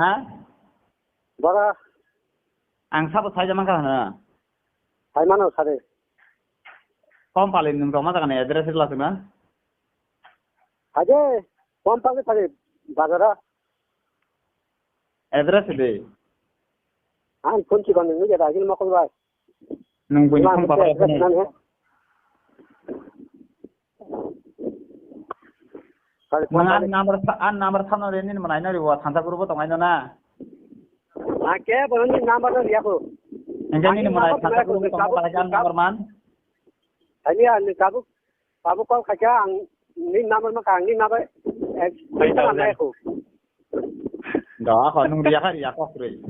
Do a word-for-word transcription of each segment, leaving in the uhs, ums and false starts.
Ha? Bora. Ang sabo saija mankha hano. Sai mano sare. Kompali nwng tongma jaga ni address rwla sina? Haje, Kompali sare, bazara. Address de. Ang phone chibang nini jada agil mokol bai. Nwng buini phone pabra phone. Nang an number, an number thano re nini manai no ribo thansa group o tongai no na. Ake bono ni number no riya ko. Engke nini manai thansa group o tongai an number man. Ani an tabuk Tabuk call khaikha ang ni number ma kang ni number. Five thousand. Do ako nung riya kha riya kok rwi.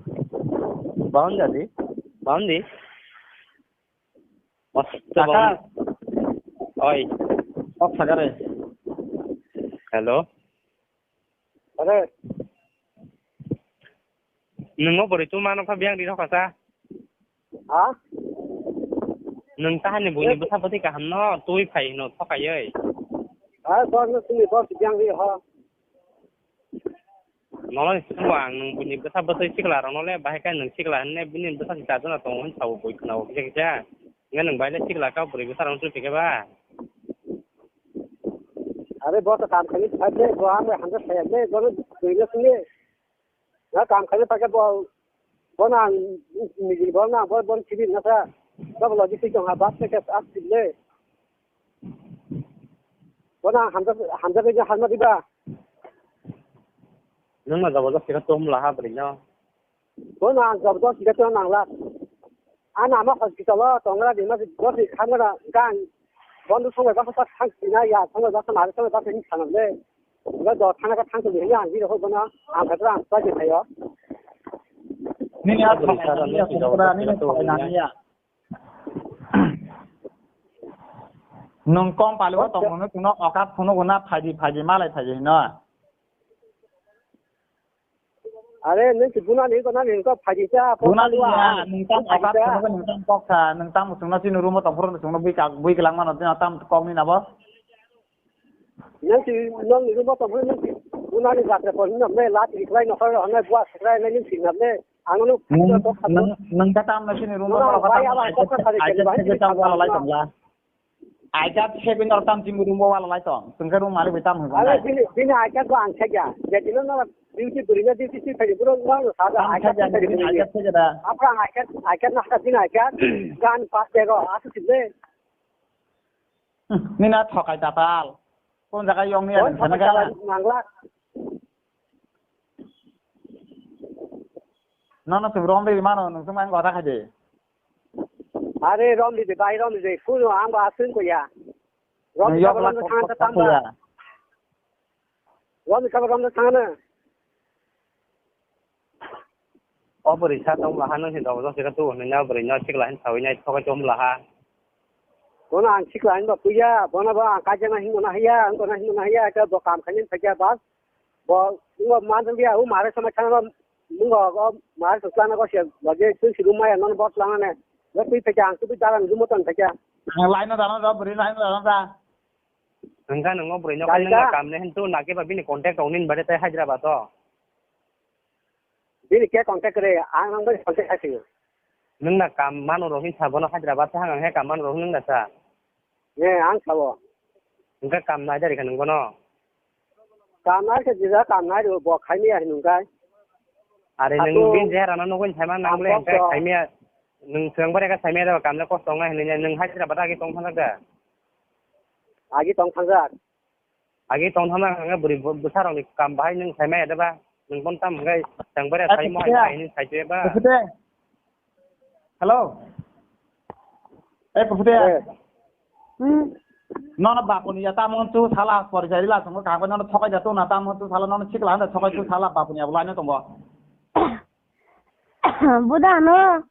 Baun jadi. Baun di. Kaka. Oi. Kok sagare. Hello. Are. Nungo bwrwi tuma nokha biyang ri rokha sa. Ha? Nwng tahani buini bwsa bwtwi kaham no twi phai hino thokaiwi. Ha, bor no sini bor biyang ri ho. Nono ni swngo ang nwng buini bwsa bwtwi sikla rokno le bahai khe nwng sikla hinne bini bwsa si chajana tongo hin sabo bui khwnao kisa kisa. Hingke nwng bai le sikla kha bwrwi bwsa rokno twi phai khe ba. Are bo to kam khani phai de bo ang hamja saya de bo no bwrwi no sini. Na kam khaina pakhe bo, bo na ang niji bo na bo, bo chibin na sa. Bo logistic jong ha bas ke as chip le. Bo na hamja, hamja ke hamja diba. Nung na jabo jabo kira tom la ha bri no. Bo na ang jabo jabo kira tom nang la. Ana ama hospital o tongra di ma bo si khamra gang. Bondo songo basa tak thang sina ya, songo basa mare songo basa ni sana le. Ga do thana ka thang to ni ya, ni ho bana, ang ka tra pa je thayo. Nini a thok na ni ya, nini thok na ni ya. Nung kom pali wa tong no no okat phunu guna phaji phaji malai phaji no. Are, nung si bunani ko nani ko phaji cha, ko bunani phaji wa, ya, nung tam okat phunu nung tam kok sa, nung tam sung no sinu rumo tong phuru sung no bui kak bui kelang mano tam kok ni nabo. Nang si, nang ni rumo tong phuru nang si, bunani jatra ko nang me la ti klai no khara nang bua klai nang si nang me, ang no. Nung, nung, nung ka tam na sini rumo nang ko bai ka tam, aba ko ka sari ai ke ka bai ke tam wala lai tong la. Ai ka se bin or tam jing rumo wala lai tong. Sung ka rumo mari bai tam hung. Are bini, bini ai ka ko ang sa ja. Ja dino na duty buri na duty si thari buro na sa ja ai ka sa ja, bini ai ka sa ja da. Apa ai ka, ai ka na ka bini ai ka. Gan pas de go, asu si le. Nina thokai tapal. Kon jaga yong ni ang sana ka. Mangla. Nono sung rom ri mano, nung sung ang gota khai de. Are rom ri de, bai rom ri de, kuno ang ba asung ko ya. Rom ri ka rom thang ta tang ba. Rom ri ka rom thang na. O bwrwi sa tong laha nung si dobo jose ka tu hwnwi na bwrwi no sikla hin sawi nai thokai tom laha. Bono ang sikla hin ba puya, bono bo ang kaijak na hin mona hiya, ang kona hin mona hiya, ka bo kam khaini thakya bas. Bo ngo man thang dia, u mare sama chana ba, mungo go mare so chana go sia, bo je tu si rumaya non bot lana ne. Bo tui thakya, ang tu jalan rumo ton thakya. Ang laino dano da, bwrwi laino dano da. Hwnkha nungo bwrwi no khe nung kam ne hin tu na khe ba bini contact tong nin bare tai Hyderabad o. Bini khe contact kre, ang nang bai contact khai sini. Nung na kam mano rok hin sa bono Hyderabad sa hang he kam mano rok nung na sa. Ye, ang sabo. Hwnkha kam nai dari kha nung bono. Kam nai khe jira kam nai ro bo khai ni ya nung kai. Are nung bin je rana nung sai man nang le hwnkha khai mi ya. Nung swng bare ka sai mi ya kam le kosto ngai hin nung Hyderabad agi tong thang da. Agi tong thang da. Agi tong thangna hwnga bwrwi bwsarokni kam bahai nwng saimaya deba? Nwng bono tamo hwnkhai chwng bwrwi saimo hai hai nwng saitwe ba? Pwphude. Hello. Eh, pwphude. Eh. Hmm. Nono bapuni ya tamo tu sala porichai rila songko kangko nono thokai da tona tamo tu sala nono sikla handa thokai tu sala bapuni ya bwlai no tongo. Buda no.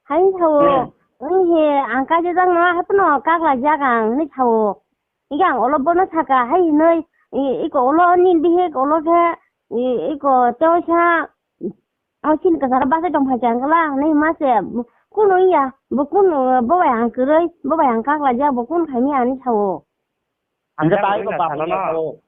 Hai sao, hmm. Ang he ang kaijak no, hai pono kak laijak ang, hinui sao. Hingke ang olo bono saka, hai hinui, i-, iko olo nini bihik olo khe, i-, iko teisa, o chini kwcharo bachai tong phai khe ang kala, hinui ma se, kunu ya, bo kunu, bo bai ang kwrwi, bo bai ang kak laijak, bo kunu khaimya hinui sao. Ang khe tai ko bapuni sao.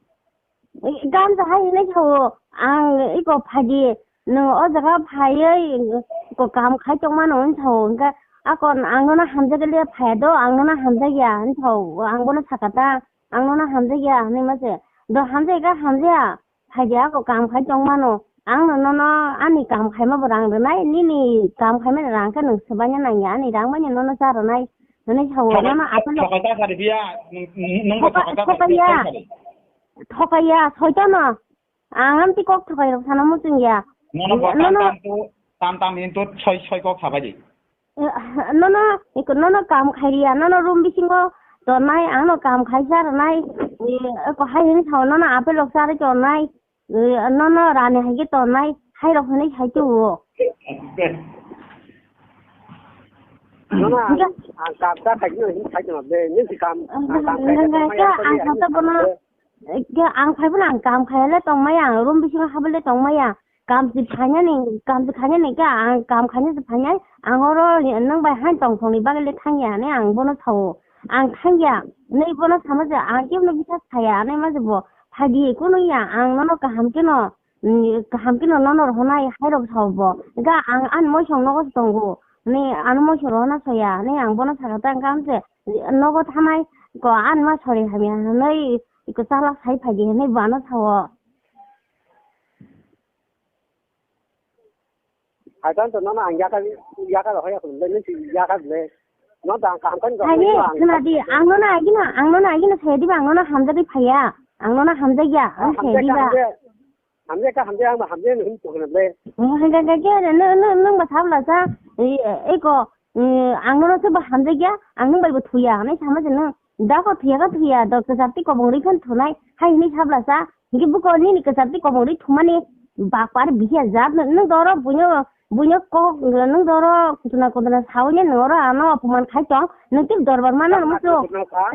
Gamsa hai hinui sao, ang iko phaidi, Nwng o jaga phaiwi ko kam khai tongmano wng sao, hwnkhe ako ang nono hamjakya le phaiya do, ang nono hamjakya wng sao, ang bono sakha ta, ang nono hamjakya hinwi ma se. Do hamjakya kha hamjakya, phaidi ako kam khai tongmano, ang no nono ani kam khaima bo rang rwnai, nini kam khaimani rang khe nwng swbaina nangya, ani rang bai no nono cha rwnai hinwi sao, nono aswk. Thokai ta sari biya, nwng, nwng, nwng bo thokai ta sari biya, thokai ya, soitano. Ang amtwi kok thokai rok sana muchung ya. Nono bo tam tam tu, tam tam hintu soi soi kok sabai di. Nono, iko nono kam khai riya, nono room bisingo tonai, ano kam khai sa rwnai. Ko hai hin sao nono apel rok sa ri tonai. Nono rani hai ke tonai, hai rok hinwi sai tu o. Nono ang kam ta khai no hin sai tu de, ni si kam, ang kam khai ta ma ya. Ang sa ta bono. Khe ang phai phano ang kam khaiya le tong maya, ang room bisingo habwi le tong maya. Kam se phainani, kam se khainani khe ang kam khaina se phainai. Ang oro nwng bai han tong thongni bagwi le thangya hinwi ang bono sao. Ang thangya, nwi bono sama se ang kebono bisas khaya hinwi ma se bo. Phaidi kunu ya, ang nono kaham kheno, mm, kaham kheno nono rohornai hai rok sao bo. Ga ang ani moisong nogo se tongo. Hinwi ano moisong rohorna soya hinwi ang bono sakha ta wngkha se. Nogo thanai ko ani ma sori hamya hinwi. Iko chalak sai phaidi hinwi bo ano sao. Hai tong to nono ang yaka, yaka rohor ya khulum le, nisi yaka le. No dang kam kan Hai ni, khna di, ang nono agino, ang nono agino saya di ba, ang nono hamjagwi phaiya. Ang nono hamjagya, ang saya di ba. Hamjagya, hamjagya, ang hamjagya hin to khna le. Hamjagya, no, no, no, ba sabla sa. Iko, ang nono se ba hamjagya, ang nung bai bo thuya, nai sama je no. Da ko thuya ka thuya, do kwchar twi kobong rwi phan thunai, hai hinwi sabla sa, hinkhe buko nini kwchar twi kobong rwi thumani bapar bihiya jat, nwng doro buino, buino kok, nwng doro kutuna kutuna sawi ne nwng oro ano apuman khai tong, nwng tei dorbar mana muchung,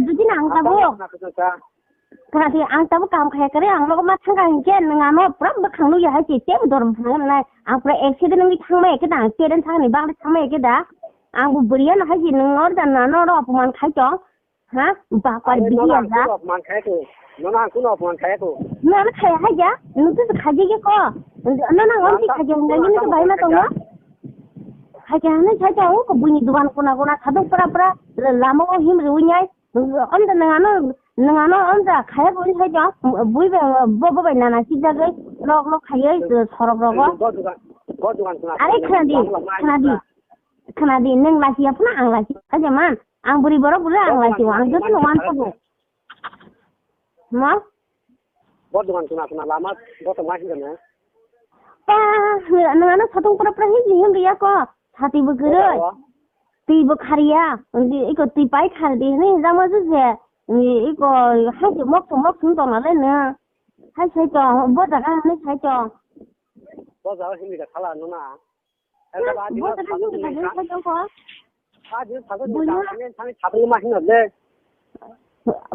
jodi nang tabuk. Khati ang tabuk kam khaya kare, ang nogo ma thangka hinkhe nwng ano pura bwkhang nukya hai se, teibo dorbar phunuknai, ang pura accident wngwi thangmaya khe da, ang teren thangni bagwi thangmaya khe da, ang bo bwrwi ano hai se nwng oro da nano oro apuman khai tong. Ha? Bapar bihiya ja. Nono ang kuno apman khaya ko. Nono khaya hai ja. Nwng to khajik ya ko. Nono ang ti khajik nang ni to bai ma tongo. Khajik hanai sai ta ko buini dukan kona kona sadok pra pra lama ko him rwi nyai. Om da nang ano nang ano om da khaya bui sai ta bui be bo bo bai nana si jagai lok lok khayai sorok rogo. Are khna di khna di. Khna di, nwng lasiya phano ang lasiya, aja man, ang bwrwi borok bwrwi ang lasiya, ang joto no wan thago. Ma? Bo dogan khna khna lama, bo to ma hinjana. Pa, nwng ano satung pura pura hinji hinri ya ko, sati bo kwrwi. Twi bo khariya, iko twi pai khar di, ni jama juje, iko hai mok mok sung tong na le no. Hai sai to, bo jaga ni sai to. Bo jaga hinri ka khala no na.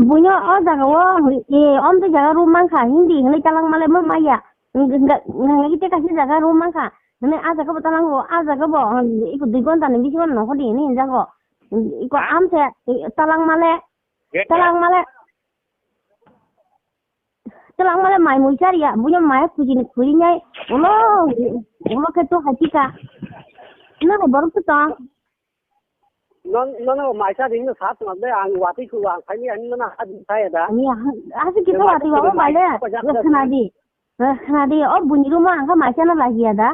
Buino o jaga o, e, om to jaga room mankha, hindi hinwi talang male mo maya. Nang ite kasi jaga room mankha. Hinwi a jaga bo talang o, a jaga bo, iko dui gonta ni bisingo nohodi hinwi hinjago. Iko amse, talang male, talang male. Twlang male mai mui chariya, buino mai khujini khuri nyai, ulo, ulo khe to hachika. Nang borok to tong. Non, non, mai chari no sa tong de, ang wati khu ang khai ni, ang non ha di saya da. Ani ha, ha si kita wati wa mai le. Khna di. Khna di, o buini room ang kha mai chana lagiya da.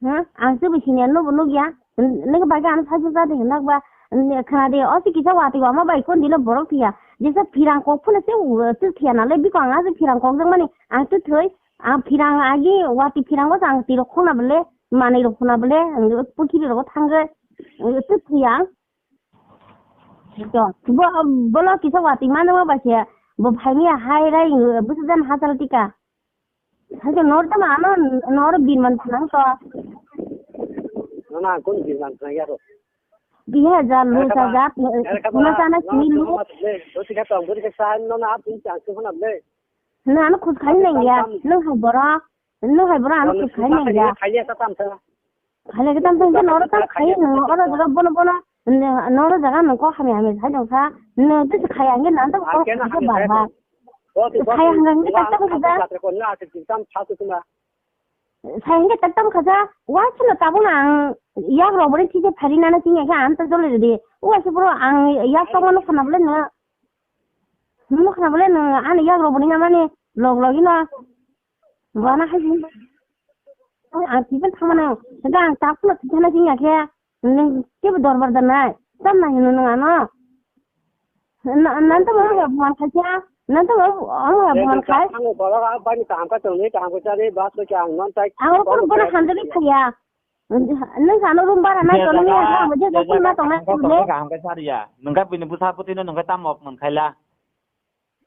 Ha? Ang se bo senior no bo nukya. Nini bagwi ano sajak jade hinnak ba, khna de, o se kisa watwi wama bai kon dilo borok thiya. Jesa phirang kok phano se twi thiya nale bikon ang se phirang kok jak mani ang twi thwi. Ang phirang agi watwi phirang o ang twi rok khona bole, manwi rok khona bole, ang purthimbi rogo thangwi twi thiya ang. To, bo, bolo kisa watwi mano ma ba se, bo phaini hai rai, bwsajani hachal tika. Haikhe nor tamo ano nor birman phnang to. Nono ang kunu birman phnang ya ro. Bihe ja lu sa ja, puna sana simi lu. Dosi kha tong bori kha sa nono a pun chang se hona le. Na ano khus khai nang ya, nung hai bora, nung hai bora ano khus khai nang ya. Khai ya sa tam sa. Khaile khe tamsa hinkhe noro tam khai, oro jaga bono bono, noro jaga nung kok hamya hamya sai tongkha, nung tei khai hinkhe nang tamo kok hamya bar bar. Khai hwnka hinkhe tak tak khe da. Sai hingke tak tam khaja, wa sino tabuk na ang yak rok bori thije phari nana sing ya khe ang ta jole redi. Wa se bro ang yak tongma no khana bole no. No khana bole no ani yak rok bori na mani log log ino. Bana hai sing. Ang tipen thama no. Ga ang tak no thana sing ya khe. Nung kebo dorbar da nai. Tam na hino nung ano. Na, nan to mo buman khai cha. Nan to mo, mo buman khai. Ang borok a bani kaham kha tongni, kaham kha chari, bas kha ang non tai. Ang ko ko na hamjani khaya. Nung sa no room bara nai to nung ya mo je ko ma tong na le. Kaham kha chari ya. Nung ka bini busa puti no nung ka tam mok man khaila.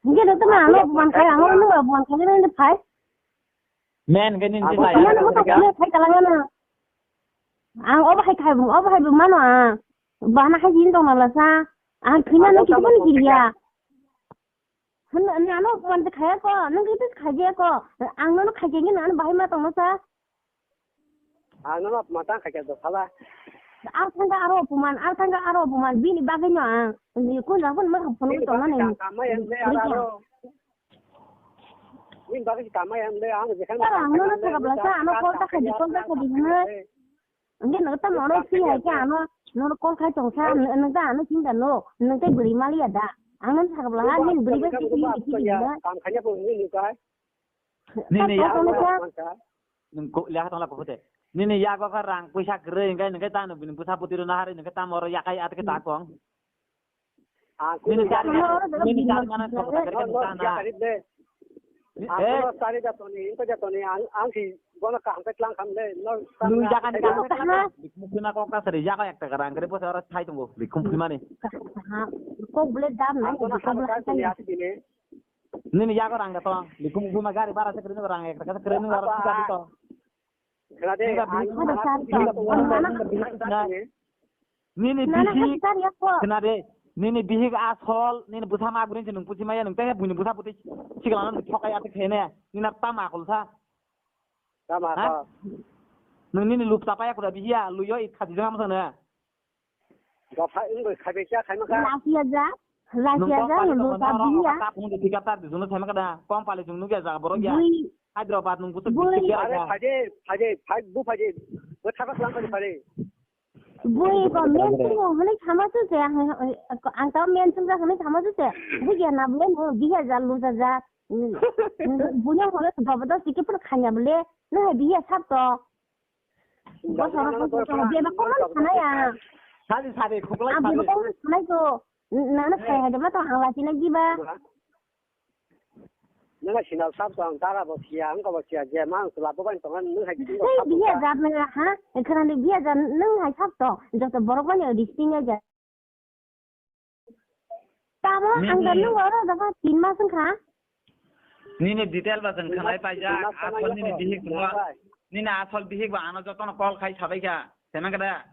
Nge no to ma no buman khai, ang no buman khai ne phai. Men ke nin Ang chilai. Ano mo to khai kala na. Ang obo hai khai, obo hai bu mano a. Bana hai jin tong na la sa. Ang khina no kiti bani kiriya. Han, ano buman khai ko, nung kiti khai ko. Ang no khai ni ano bahai ma tong na sa. Ang no ma tang khai do khala. Ar thangka aro buman, ar thangka aro buman, bini bagwi no ang. Ni kun jang phun ma phun tong na ni. Kamai ang le aro. Min bagwi kamai ang le ang je kan. Ang no na thangka bla sa, ano kol ta khai, kol ta khai na. Hingke nwng tamo no si hai khe ano nono call khai tong sa, nwng ta ano sing da no, nwng tei bwrwi maliya da. Ang no sakha bwla ha, nini bwrwi bai kisi nini kisi na. Kam khanya bo nini kai. Nini ya. Nwng ko leha tong la ko hote. Nini ya go kha rang puisa kwrwi hingke nwng tamo bini bwsa putiro na hari nwng tamo oro yakai atke ta kong. Nini chari, nini chari mana thok thok thok thok. Ang no chari da toni, ingko da toni, ang, ang si bono kaham khe tlang kham le, no. Lui jaga ni kaham khe tlang. Mukti na kok ta sari jaga ekta garang kare posa ora thai tongo, likhum phimani. Kok bole dam nai, kok bole dam nai. Nini yago rang da tong, likhum phima gari bara se kre ni rang ekta kasa kre ni ora thika to. Khna de, nini bihik, khna de, nini bihik asol, nini bwsa ma guri se nwng pusi maya, nwng tei buini bwsa bwtwi sikla no thokai ate khene, nini tam akol sa. Tam akol. Nwng nini lup chapaya kura bihiya, luyo it khati jama sana. Gapha wngwi khaibai kha khaima kha. Lachiya ja, lachiya ja, nwng ta biya. Tap nwng thika tar dijono thaima kada, kom pali jung nugya jaga borok ya. Bui. Hyderabad nwng butuk bui. District ya. Are phaje, phaje, phai bu phaje. Bo thaka slam phaje phaje. Bui ko men sung hwnwi thama su se, ang ta men sung ja hwnwi thama su se. Bui ya na bule no biya ja lu ja ja. Bunya hore to dobo do sikipur khanya bule. No biya sap to. Bosoro bosoro beba kono sanaya. Sadi sadi khuklai sadi. Beba kono sanai to. Nana khai hai deba to ang lachina jiba. Nana sinal sab to ang tara bo sia ang ko bo sia je mang sula bo ban to nang hai. Hei biya jat nang ha. Khana ni biya jat nang hai sab to. Joto borok mani disting ya jat. Tamo ang dan nung oro dapat tin mas wngkha. Nini detail ba jeng khanai paija, asol nini bihik tongo. Nini asol bihik ba ano jotono call khai sabai kha. Sena kada?